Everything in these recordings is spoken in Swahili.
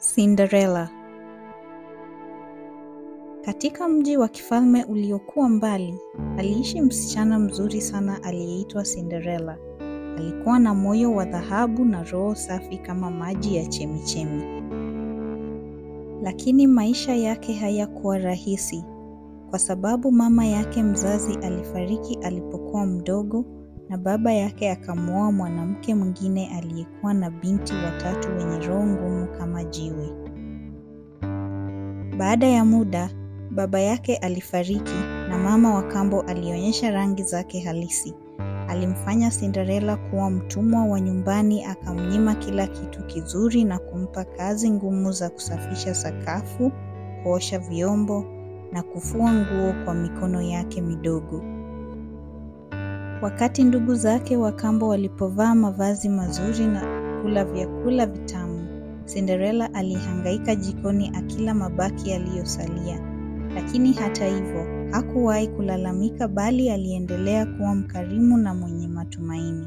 Cinderella. Katika mji wa kifalme uliokuwa mbali, aliishi msichana mzuri sana aliyeitwa Cinderella. Alikuwa na moyo wa dhahabu na roho safi kama maji ya chemichemi. Lakini maisha yake hayakuwa rahisi, kwa sababu mama yake mzazi alifariki alipokuwa mdogo na baba yake akamwoa mwanamke mwingine aliyekuwa na binti watatu wenye roho ngumu kama jiwe. Baada ya muda, baba yake alifariki na mama wa kambo alionyesha rangi zake halisi. Alimfanya Cinderella kuwa mtumwa wa nyumbani, akamnyima kila kitu kizuri na kumpa kazi ngumu za kusafisha sakafu, kuosha vyombo na kufua nguo kwa mikono yake midogo. Wakati ndugu zake wa kambo walipovaa mavazi mazuri na kula vyakula vitamu, Cinderella alihangaika jikoni akila mabaki yaliyosalia. Lakini hata hivyo, hakuwahi kulalamika bali aliendelea kuwa mkarimu na mwenye matumaini.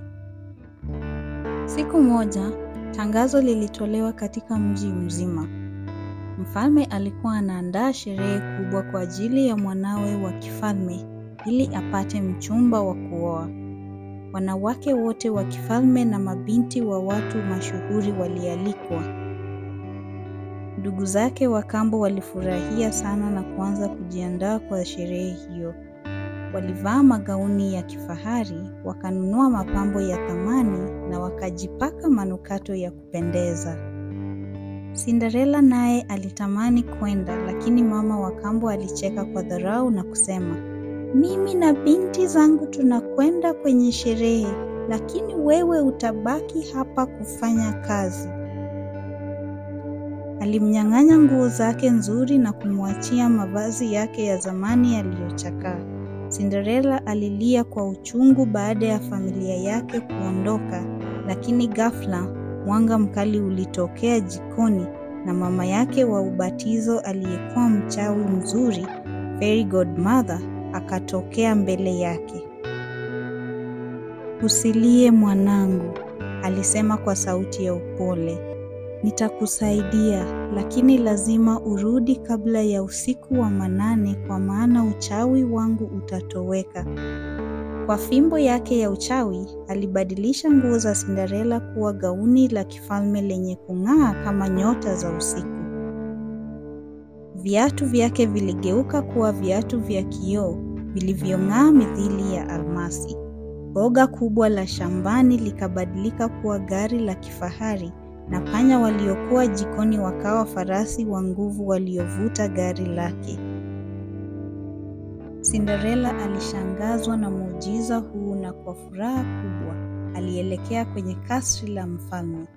Siku moja, tangazo lilitolewa katika mji mzima. Mfalme alikuwa anaandaa sherehe kubwa kwa ajili ya mwanawe wa kifalme ili apate mchumba wa kuoa. Wanawake wote wa kifalme na mabinti wa watu mashuhuri walialikwa. Ndugu zake wa kambo walifurahia sana na kuanza kujiandaa kwa sherehe hiyo. Walivaa magauni ya kifahari, wakanunua mapambo ya thamani na wakajipaka manukato ya kupendeza. Cinderella naye alitamani kwenda, lakini mama wa kambo alicheka kwa dharau na kusema, "Mimi na binti zangu tunakwenda kwenye sherehe, lakini wewe utabaki hapa kufanya kazi." Alimnyang'anya nguo zake nzuri na kumwachia mavazi yake ya zamani yaliyochakaa. Cinderella alilia kwa uchungu baada ya familia yake kuondoka, lakini ghafla mwanga mkali ulitokea jikoni na mama yake wa ubatizo aliyekuwa mchawi mzuri, Fairy Godmother, akatokea mbele yake. "Usilie mwanangu," alisema kwa sauti ya upole. "Nitakusaidia, lakini lazima urudi kabla ya usiku wa manane kwa maana uchawi wangu utatoweka." Kwa fimbo yake ya uchawi, alibadilisha nguo za Cinderella kuwa gauni la kifalme lenye kung'aa kama nyota za usiku. Viatu vyake viligeuka kuwa viatu vya kioo vilivyong'aa mithili ya almasi. Boga kubwa la shambani likabadilika kuwa gari la kifahari na panya waliokuwa jikoni wakawa farasi wa nguvu waliovuta gari lake. Cinderella alishangazwa na muujiza huu na kwa furaha kubwa alielekea kwenye kasri la mfalme.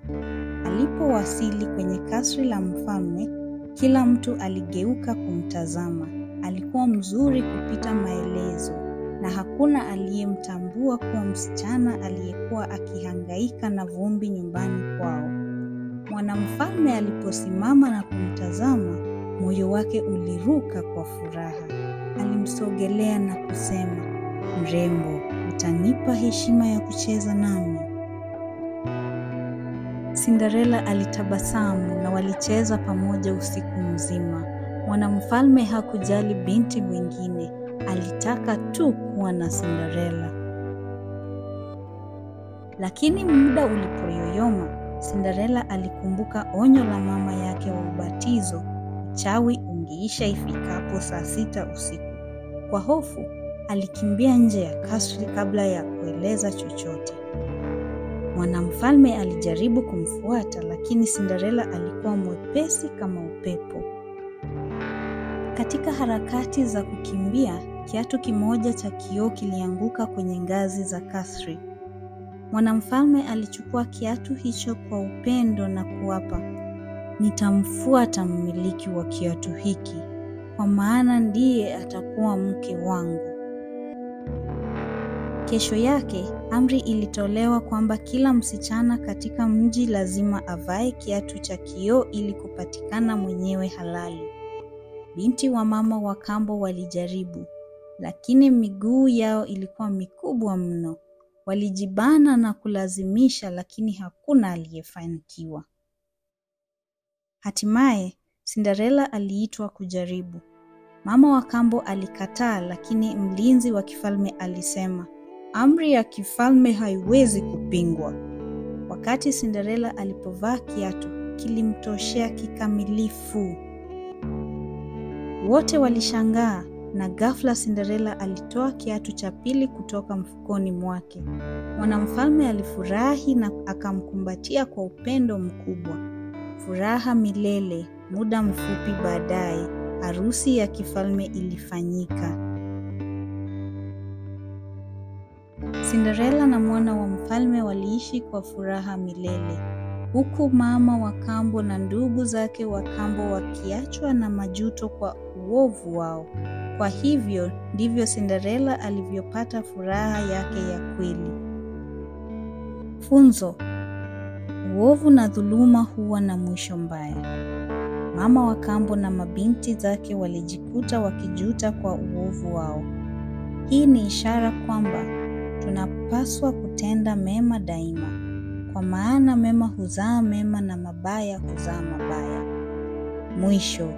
Alipowasili kwenye kasri la mfalme, kila mtu aligeuka kumtazama. Alikuwa mzuri kupita maelezo na hakuna aliyemtambua kuwa msichana aliyekuwa akihangaika na vumbi nyumbani kwao. Mwanamfalme aliposimama na kumtazama, moyo wake uliruka kwa furaha. Alimsogelea na kusema, "Mrembo, utanipa heshima ya kucheza nami?" Cinderella alitabasamu na walicheza pamoja usiku mzima. Mwanamfalme hakujali binti mwingine, alitaka tu kuwa na Cinderella. Lakini muda ulipoyoyoma, Cinderella alikumbuka onyo la mama yake wa ubatizo, uchawi ungeisha ifikapo saa 6 usiku. Kwa hofu, alikimbia nje ya kasri kabla ya kueleza chochote. Mwanamfalme alijaribu kumfuata, lakini Cinderella alikuwa mwepesi kama upepo. Katika harakati za kukimbia, kiatu kimoja cha kioo kilianguka kwenye ngazi za kasri. Mwanamfalme alichukua kiatu hicho kwa upendo na kuapa, "Nitamfuata mmiliki wa kiatu hiki, kwa maana ndiye atakuwa mke wangu." Kesho yake, amri ilitolewa kwamba kila msichana katika mji lazima avae kiatu cha kioo ili kupatikana mwenyewe halali. Binti wa mama wa kambo walijaribu, lakini miguu yao ilikuwa mikubwa mno. Walijibana na kulazimisha, lakini hakuna aliyefanikiwa. Hatimaye, Cinderella aliitwa kujaribu. Mama wa kambo alikataa, lakini mlinzi wa kifalme alisema, "Amri ya kifalme haiwezi kupingwa." Wakati Cinderella alipovaa kiatu, kilimtoshea kikamilifu. Wote walishangaa na ghafla Cinderella alitoa kiatu cha pili kutoka mfukoni mwake. Mwanamfalme alifurahi na akamkumbatia kwa upendo mkubwa. Furaha milele. Muda mfupi baadaye, harusi ya kifalme ilifanyika. Cinderella na mwana wa mfalme waliishi kwa furaha milele, huku mama wa kambo na ndugu zake wa kambo wakiachwa na majuto kwa uovu wao. Kwa hivyo ndivyo Cinderella alivyopata furaha yake ya kweli. Funzo: uovu na dhuluma huwa na mwisho mbaya. Mama wa kambo na mabinti zake walijikuta wakijuta kwa uovu wao. Hii ni ishara kwamba tunapaswa kutenda mema daima, kwa maana mema huzaa mema na mabaya huzaa mabaya. Mwisho.